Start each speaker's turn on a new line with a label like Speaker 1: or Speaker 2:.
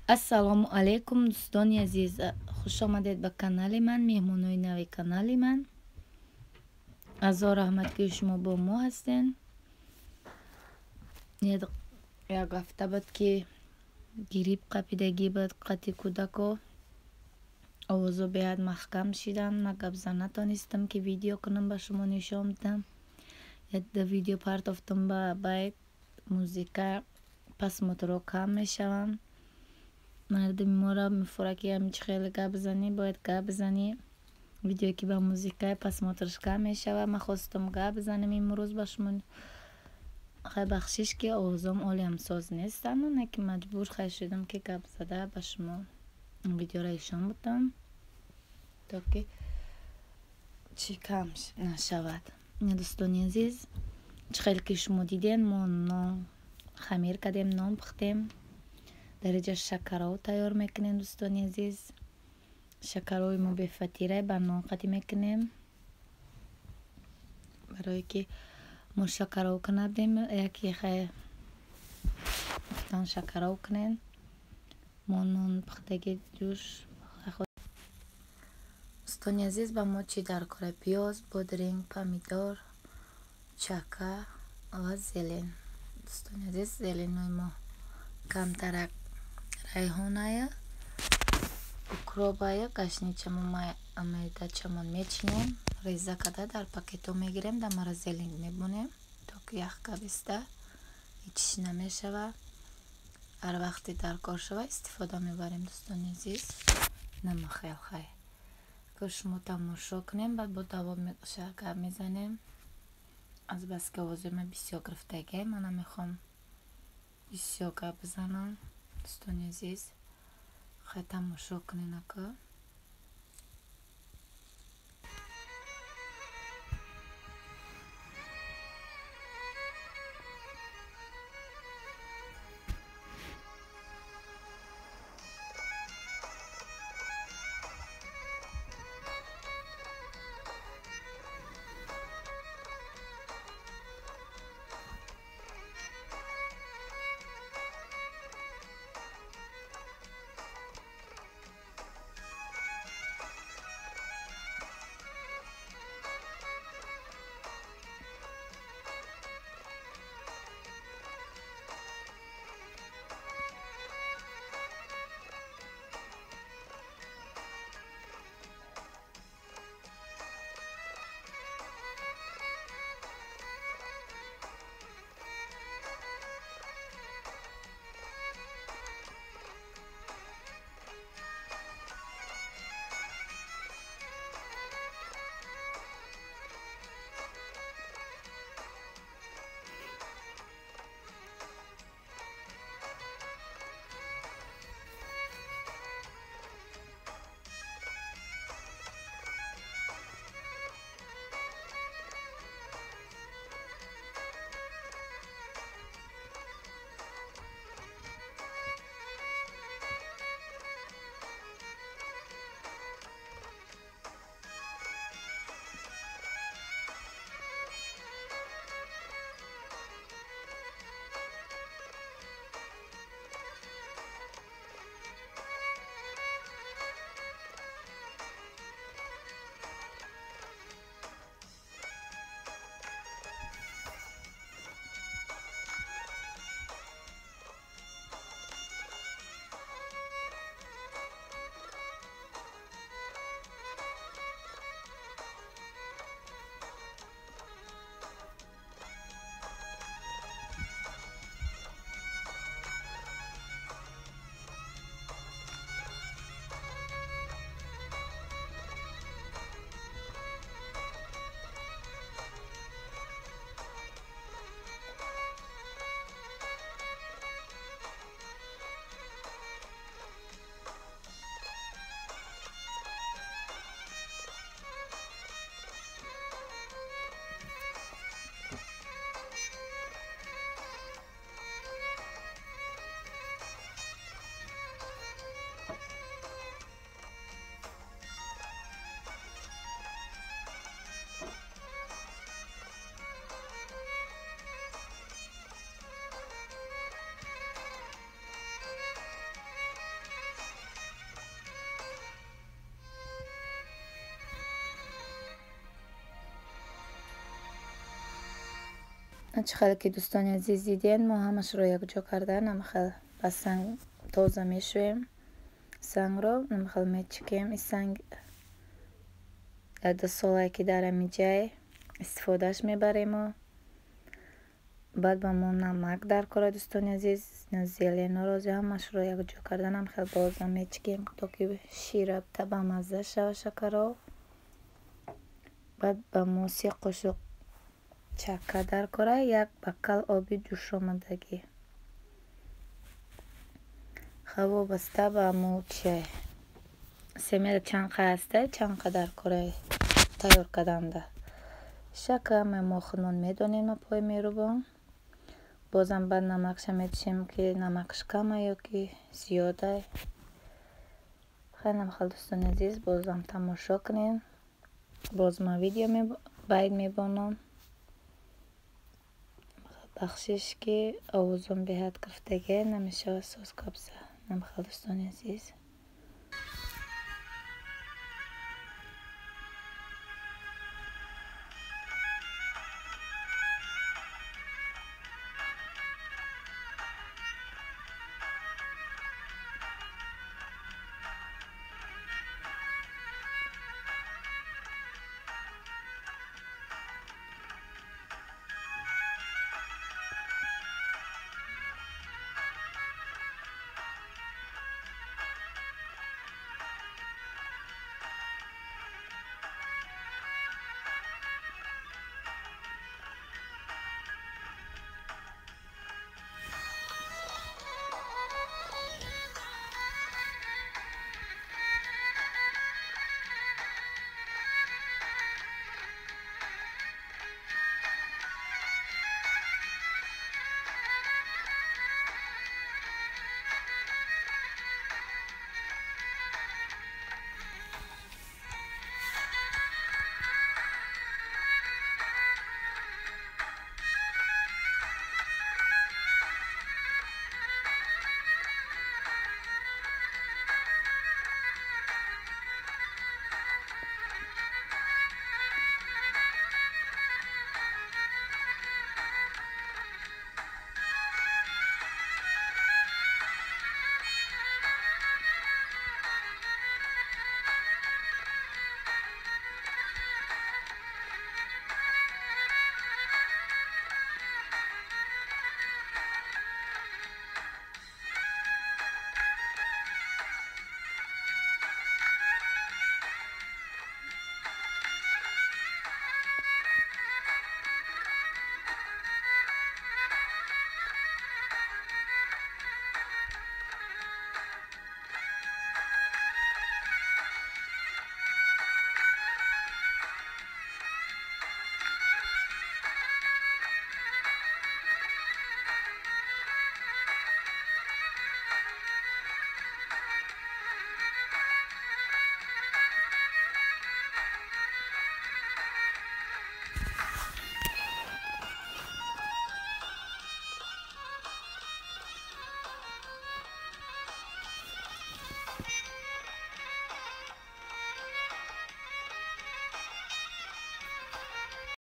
Speaker 1: Ассалому алайкум, дӯстони азиз, хуш омадед ба канали ман, меҳмонои нави канали ман. Азор раҳмат, ки шумо бо мо ҳастен. Як ҳафта буд, ки грипп қапидагӣ буд қати кӯдако. Овозо беҳад маҳкам шидан, ман гап зан натонистам, ки видео кунам, ба шумо нишон бидам. Як видео партофтам ба байт музика, просмотрҳо кам мешаванд. Мардуми моро мефора, ки ҳамин хеле гап бизанӣ, бояд гап бизанӣ. Видеое ки ба музика, просмотрш кам мешавад. Ман хостам гап бизанем имрӯз ба шумо. Хай, бахшиш, ки овозом олиам соз нестам, не ки маҷбур хай шудам, ки гап зада ба шумо видеоро нишон бидам, то ки чӣ кам нашавад. Дӯстони азиз, чӣ хеле ки шумо дидем, мо нон хамир кардем, нон пухтем. Дар инҷа шакаров тайёр мекунем, дӯстони азиз. Шакарови мо бефатира ба нон қатӣ мекунем, барое ки мо шакаров кунадем. Яке хай гуфтан, шакаров кунем. Мо нон пухтаги ҷӯш. Дӯстони азиз, ба мо чӣ дар кора? Пиёз, бодринг, помидор, чака ва зелень. Дӯстони азиз, зеленои мо камтарак райҳоная, укробая, гашничамо майдачамон мечинем, реза карда дар пакетҳо мегирем, дар морозильник мемонем, то ки ях кабиста ҳечиш намешавад. Ҳар вақте дар кор шава, истифода мебарем, дӯстони азиз. Намахел хай ки шумо тамошо кунем, баъд бо давом гап мезанем. Азбаски овози ман бисёр гирифтагиай, ман намехоҳам бисёр гап бизанам, дӯстони азиз. Хай, тамошо кунед ака. Чӣ хеле ки, дӯстони азиз, диден, мо ҳамашро якҷо карда намхел ба санг тоза мешӯем. Сангро намхел мечикем. И санг 1-ду солае ки дар ҳамин ҷай истифодааш мебарему. Баъд ба мо намак дар кора, дӯстони азиз. Зеленоро ҳамашро якҷо карда намхел бозам мечикем, то ки шира бамазза шава шакаро. Баъд ба мо 3 қошуқ чакка дар кора, як бакал оби ҷӯшомадагӣ. Ха, вобаста ба мо чиай семияда чанд қа ҳастай, чанд қа дар кораи тайёр карданда. Шака мо худмон медонем, апои меҳрубон. Бозам баъд намакша медишем, ки намакш кама ё ки зиёдай. Хеле хел, дӯстони азиз, бозам тамошо кунем. Боз ман видео байд мебонам. Бахшиш, ки овозон беҳад гирифтагӣ, намешавад соз гап зад. Намхел, дӯстони азиз.